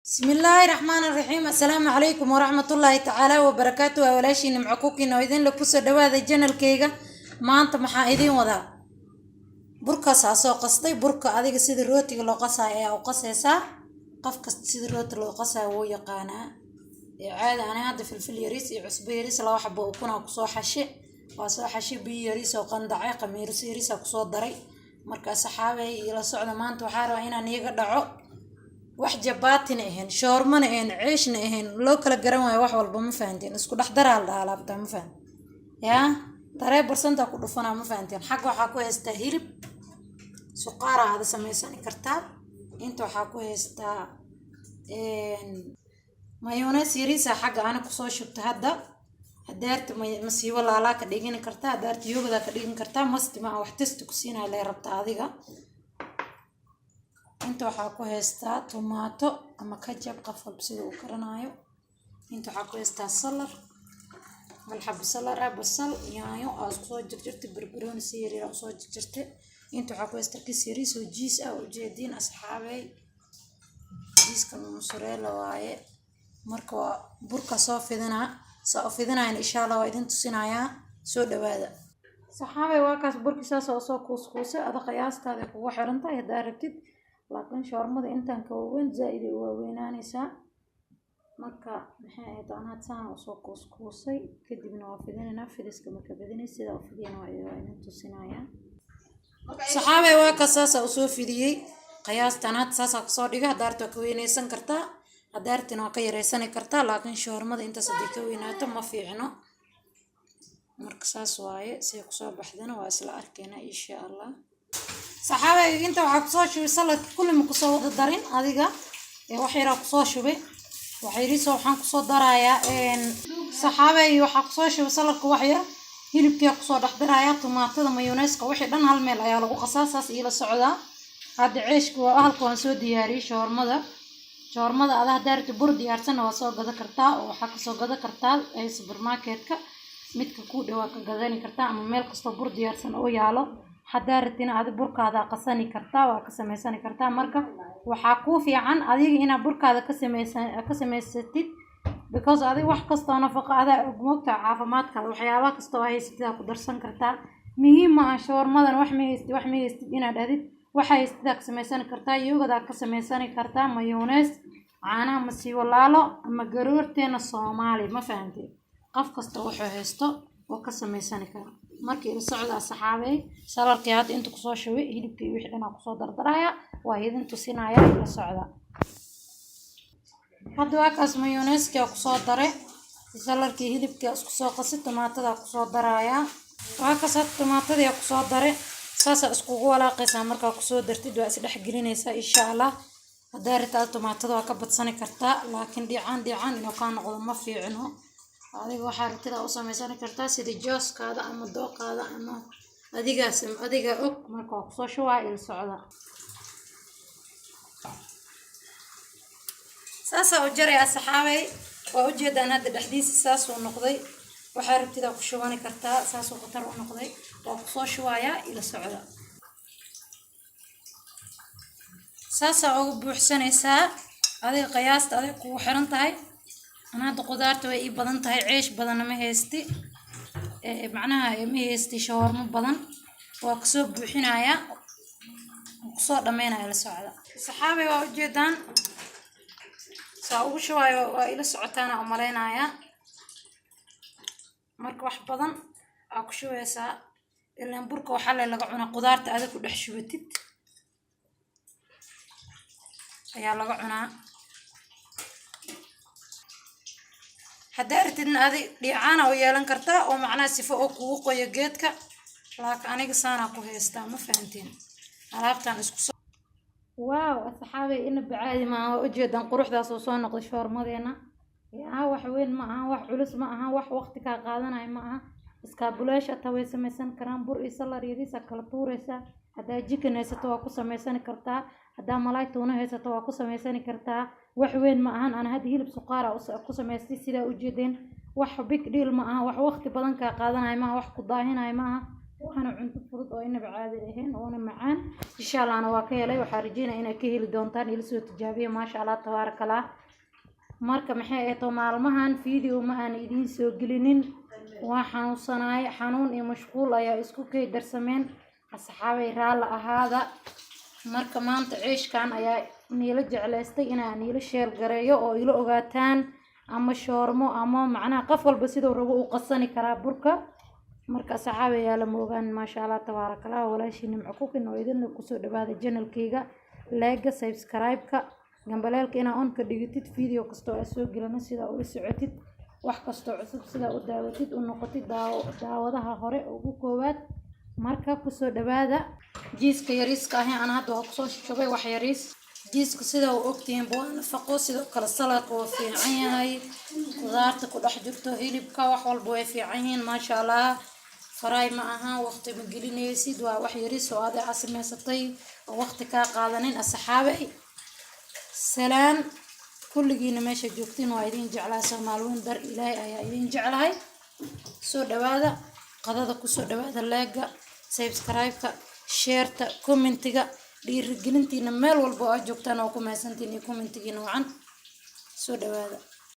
Bismillaahi raxmaani raxiim. Assalaamu calaykum waraxmatullaahi tacaala wabarakaatu. Waa walaashii Nimco Cooking oo idinla kusoo dhawaada channelkayga. Maanta maxaa idiin wadaa? Burkaasaa soo qastay. Burka adiga sida rootiga loo qasaayo ayaa u qasaysaa. Qof kasta sida rooti loo qasaayo wuu yaqaanaa. Ee caadi ani hadda filfil yariis iyo cusbo yariis, laba xabo ukunaa kusoo xashe, waa soo xashe, biyo yariis oo qandacay, khamiiris yariis aa kusoo daray. Marka saxaabay, ila socda. Maanta waxaa rabaa inaan iyaga dhaco wax jabaatina ahayn, shoormana ahayn, ceeshna ahayn, loo kala garan waayo wax walba. Ma fahanteen? Isku dhex daraa la dhahaa alaabta, ma fahanteen? Yaa taree barsanta ku dhufanaa, ma fahanteen? Xagga waxaa ku haystaa hilib suqaara, aada samaysani kartaa. Inta waxaa ku haystaa mayonnaise yariisa xagga ana kusoo shubta. Hadda hadaarta masiibo laalaa ka dhigani kartaa, hadaarta yogurtaa ka dhigan kartaa. Masti maa wax taste ku siinaya lee rabta adiga. Inta waxaa ku haystaa tomato ama ketchup, qof walba sida uu karanaayo. Inta waxaa ku haystaa salad, hal xabo salad ah, basal, yaanyo aa isku soo jarjartay, barbarooni si yaryar aa usoo jarjartay. Inta waxaa ku haystaa kis yariis oo cheese ah, ujeediin asxaabey. Cheesekan mozzarella waaye. Marka waa burka soo fidinaa, saa u fidinayana insha Allah waa idin tusinayaa. Soo dhawaada saxaabey. Waa kaas burki saas oo soo kuuskuusay. Ada qiyaastaada kugu xiran tahay haddaa rabtid, laakiin shoormada intaan ka waaweyn zaa-id ay u waaweynaanaysaa. Marka maxay ahayd, aan had saan usoo kuuskuusay, kadibna waa fidinaynaa. Fidiska marka badinay, sidaa u fidiyana waa idin tusinayaa saxaabey. Waa kaas saasaa usoo fidiyey. Qiyaastan had saasaa kasoo dhigay. Haddaa rabto waa ka weynaysan kartaa, haddaa rabtina waa ka yareysani kartaa, laakiin shoormada intaas haddii ka weynaato ma fiicno. Marka saas waaye. Say kusoo baxdana waa isla arkeynaa insha Allah. Saxaabay, inta waxaa kusoo shubay saladka. Kulli ma kusoo wada darin adiga, wax yaraa kusoo shubay. Wax yariisoo waxaan kusoo darayaa saxaabay. Waxaa kusoo shubay saladka wax yar, hilibkiyaa kusoo dhex darayaa, tumaatada, mayoneyska, wixii dhan hal meel ayaa lagu qasaa. Saas iila socdaa. Hadda ceeshka waa halka waan soo diyaariyey. Shoormada ada haddaa rabtid bur diyaarsanna waa soo gada kartaa, oo waxaa kasoo gada kartaa supermarketka midka kuu dhawaa ka gadani kartaa, ama meel kastoo bur diyaarsan oo yaalo. Haddaa rabtina adi burkaada qasani kartaa, waa ka samaysani kartaa. Marka waxaa kuu fiican adiga inaad burkaada ka samaysatid, because adiga wax kastoo nafaqo adaa og, moogtaa, caafimaadkaada waxyaabaha kastoo haysatid aa ku darsan kartaa. Muhiim ma aha shoormadan wax ma haystid, wax ma haystid inaad dhahdid. Waxa haystidaa ka samaysani kartaa, yogurtaa ka samaysani kartaa, mayonnaise, caanaha masiibo laalo ama garoorteena Soomaali. Ma fahantay? Qof kasta wuxuu haysto oo ka samaysani kara. Marka ila socda asxaabey. Salarkii hadda inta kusoo shubay, hilibkii, wixii dhan aa kusoo dardaraya, waa idin tusinaya. Ila socda. Hadda waa kaas, mayoneyskii aa kusoo daray, salarkii, hilibkii isku soo qasay, tomaatadaa kusoo darayaa. Waa kaas, hadda tomaatadii aa kusoo daray. Saasaa iskugu walaaqaysaa. Markaa kusoo dartid waa isdhex gelinaysaa insha Allah. Haddaa rabtaa tomaatada waa ka badsani kartaa, laakiin dhicaan dhicaan inuu kaa noqdo ma fiicno. Adiga waxaa rabtida u samaysani kartaa, sida jooskaada ama dooqaada ama adigaas adiga og. Marka waa kusoo shubaa, ila socda. Saasaa u jaraya saxaabay. Waa ujeedaan hadda dhexdiisa saasuu noqday. Waxaa rabtidaa ku shubani kartaa. Saasuu khatar u noqday. Waa kusoo shubayaa, ila socda. Saasaa ugu buuxsanaysaa. Adiga qiyaasta adiga kugu xiran tahay. Ana hadda qudaarta way ii badan tahay, ceesh badanna ma haysti, macnaha ma haysti shawarmo badan. Waa kasoo buuxinayaa, kusoo dhameynaya. La socda saxaabay. Waa ujeedaan saa ugu shubaayo, waa ila socotaana umalaynayaa. Marka wax badan aa ku shubaysaa, ilaan burka waxaa le laga cunaa qudaarta adag ku dhex shubatid ayaa laga cunaa. Haddaa artidna adi dhiicaana u yeelan kartaa, oo macnaha sifo oo kugu qoyo geedka, laakiin aniga saanaa ku haystaa. Ma fahanteen? Alaabtan isku soo waaw asxaabay, ina bacaadi maaha. Waa ujeedaan quruxdaas oo soo noqday shoormadeena. Yaa wax weyn ma aha, wax culus ma aha, wax waqti kaa qaadanayo ma aha. Iskaabuleesha ataa way samaysan karaan. Bur iyo salar yariisa kala tuuraysaa. Haddaa chicken haysato waa ku samaysani kartaa, haddaa malaay tuuna haysato waa ku samaysani kartaa. Wax weyn ma ahan. Ana hadda hilib suqaara ku samaystay, sidaa ujeedeen. Wax big deal ma aha, wax waqti badan kaa qaadanayo maaha, wax ku daahinayo ma aha. Waana cunto fudud oo inaba caadi ahayn, oona macaan. Insha Allahna waa ka helay. Waxaa rajeynaya inaad ka heli doontaan. Ila soo tijaabiya, maasha Allah, tabaaraka Allah. Marka maxay ahayd, maalmahan video ma aan idiin soo gelinin, waa xanuunsanaay. Xanuun iyo mashquul ayaa isku kay darsameen. Asxaabay, raalla ahaada. Marka maanta ceeshkan ayaa niila jeclaystay inaan niila share gareeyo oo ila ogaataan, ama shoormo ama macnaha qof walba siduu rabo u qasani karaa burka. Marka asxaabay, yaa lama ogaan. Maasha Allah, tabaaraka Allah. Walaashii Nimco Cooking oo idinla kusoo dhawaada channelkayga. Like-ga, subscribe-ka, gambaleelka inaa on ka dhigatid, video kastoo aad soo gelino sidaa ula socotid, wax kastoo cusub sidaa u daawatid, u noqotid daawadaha hore ugu koowaad. Marka kusoo dhawaada. Cheese-ka yariiska ahi aan hadda waa kusoo shubay wax yariis. Cheese-ka sida u ogtihiin waa nafaqo. Sidoo kale saladka waa fiican yahay, khudaarta ku dhex jirto, hilibka, wax walba way fiican yihiin, maasha Allah. Fry ma aha, waqti ma gelinaysid, waa wax yariis oo adiga samaysatay oo waqti kaa qaadanin. Asxaabay, salaan kulligiina meesha joogtiin, waa idin jeclahay. Soomaaliweyn dar Ilaahay ayaa idin jeclahay. Soo dhawaada, qadada kusoo dhawaada. Like-ga, subscribe-ka, share-ta, commentiga, dhiirigelintiina meel walba oo aad joogtaan oo ku mahadsantiin, iyo commentigiina wacan. Soo dhawaada.